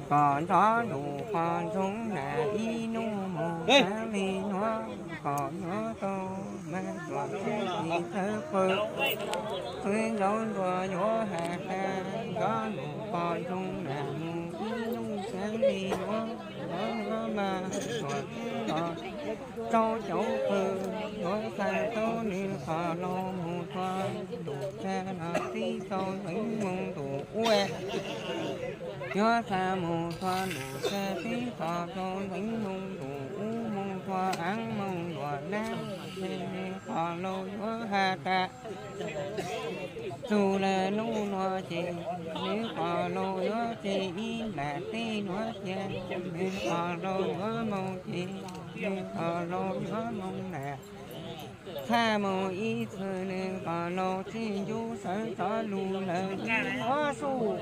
Kom nrov lus qhov ntsoov na ib hnub mus xav li nuav, kom yuav tau mas tuam txhab tsis txhawb qw. Txwv ntsaus ntuag yuav has tas nrov lus qhov ntsoov na mus ib hnub xav li nuav, nrov mas tuam txhab los rau cov qw, yuav xa tau nws qhov laus mus txhua lus txhab los txib tau ntxeev moog ntuj ub. Yuav xa mus txhua lus txhab txib txhua rau ntxeev moog ntuj ub, moog txhua aav moog luam nab, nws qhov laus yuav has tas txug lawm nub nuav ces nws qhov laus yuav tseg ib nplam teb nuav cia, nws qhov laus yuav moog ces nws qhov laus yuav moog na. Txhaj moog ib txhis nws qhov laus txij ncu sawv rov lug lawm ib ob suj.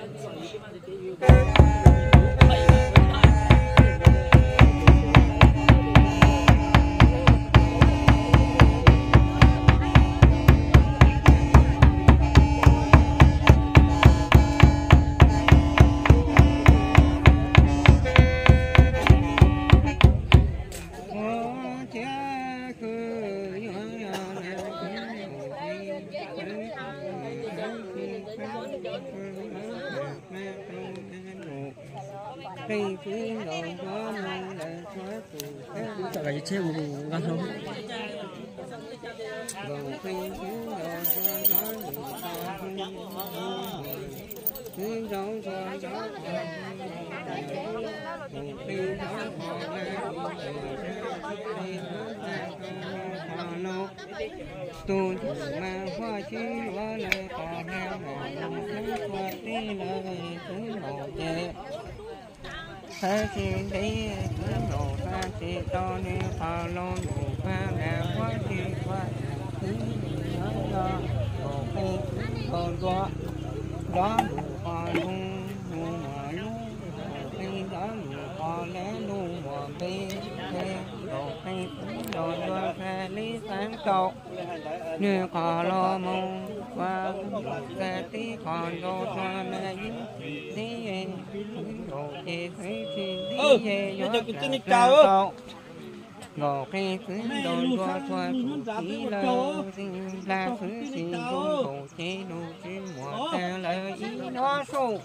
Tus ntsuj mas huaj cwb yuav lawv qhov hla mas mus xeeb txhua teb lawv xeeb laus ces txhawb tsis ntev xeeb laus xa tsis tau nws qhov laus nus pag nram huab tsis txhua xeeb nws nyob nyob laus qee xeeb laus nruab nrov lus qhov lug nus muam lub laus qee nrov lus qhov lab lug muam npe qee laus qee xeeb laus nruab xa li xeeb tau nws qhov laus moog ua xa tib qhov nrau txhua na yub tib xeeb laus ces xeeb tsis ntev yuav tau nkaus qee xeeb laus nruab txhua tus txiv lawv xeeb nplag xeeb tsis ncu nkaus ces lug tsis muaj tag lawv ib nyob suj.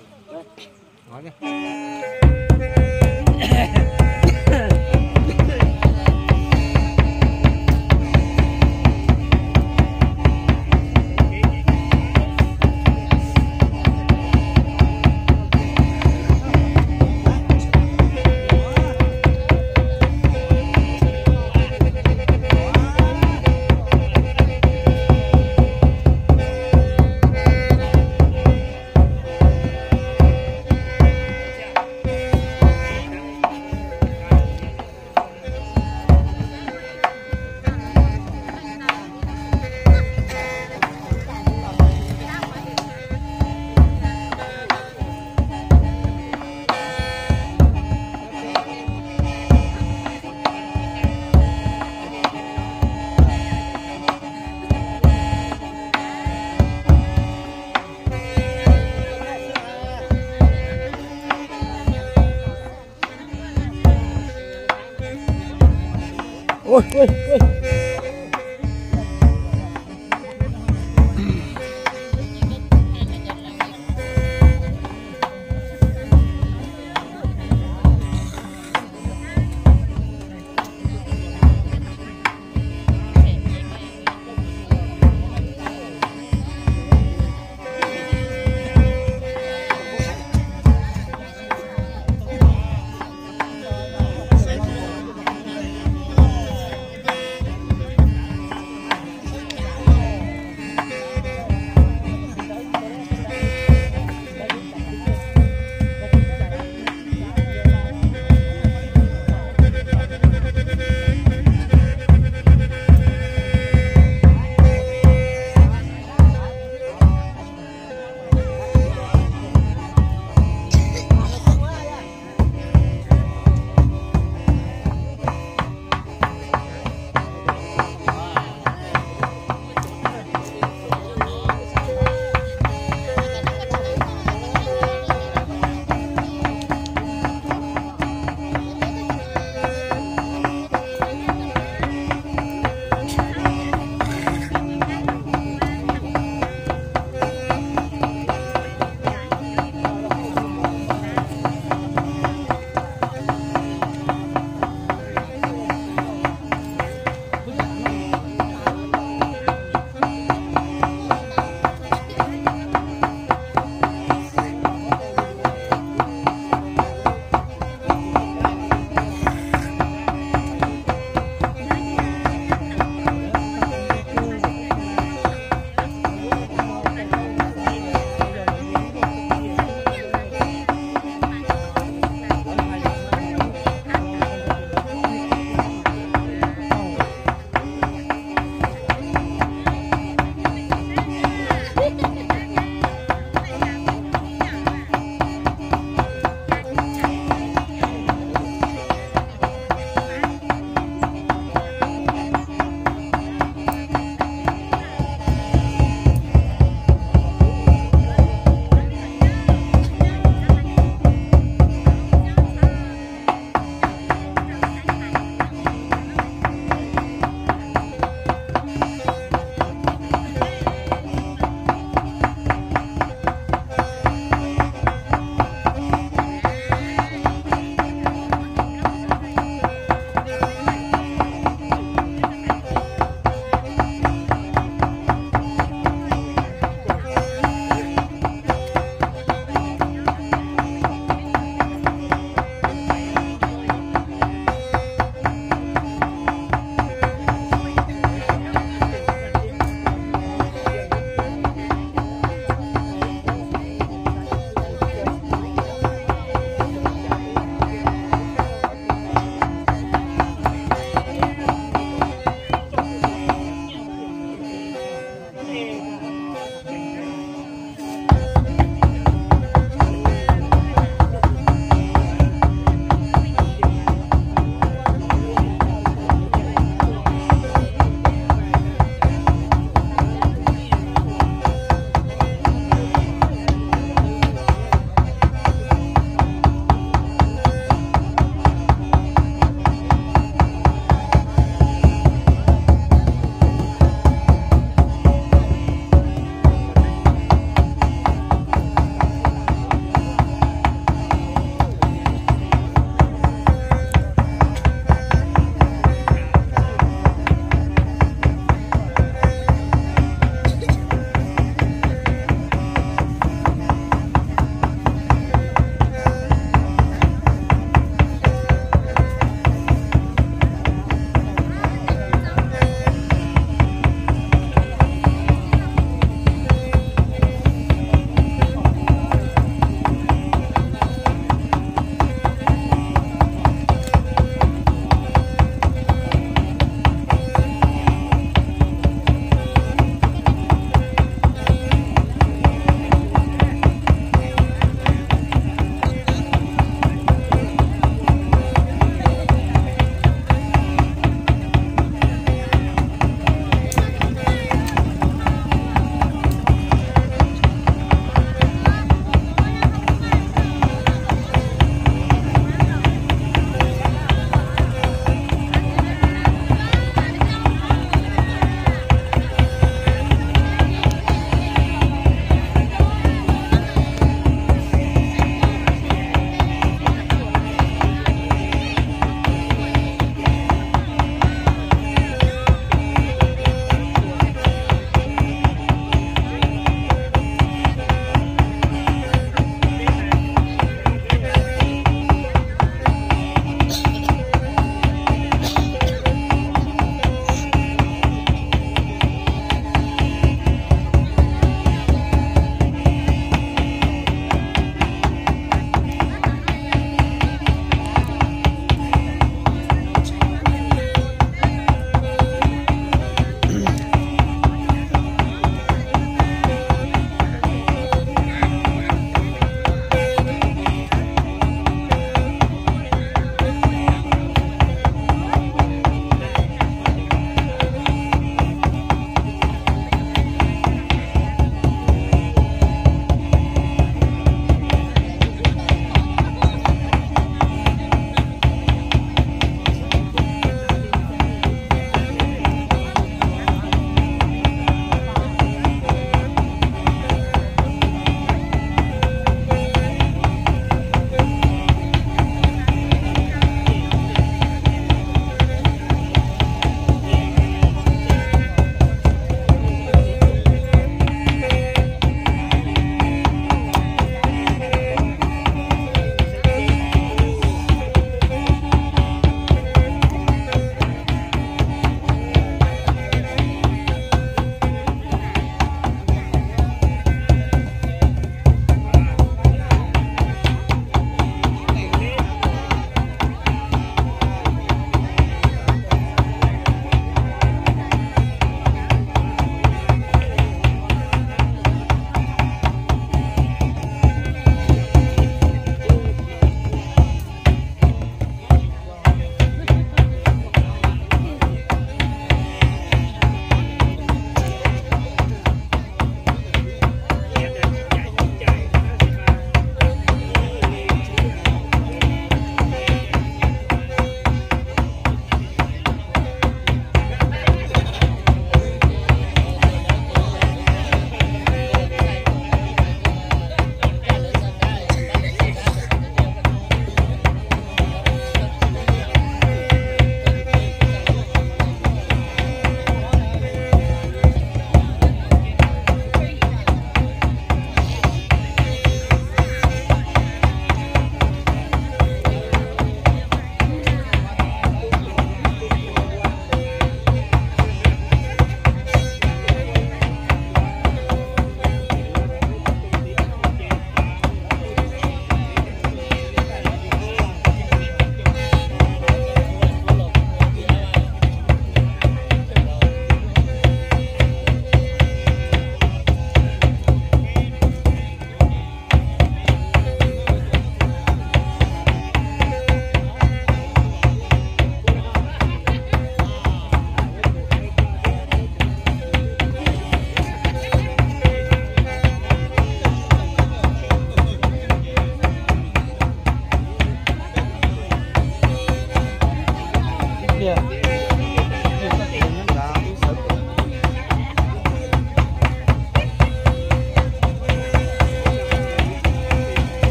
Tiag.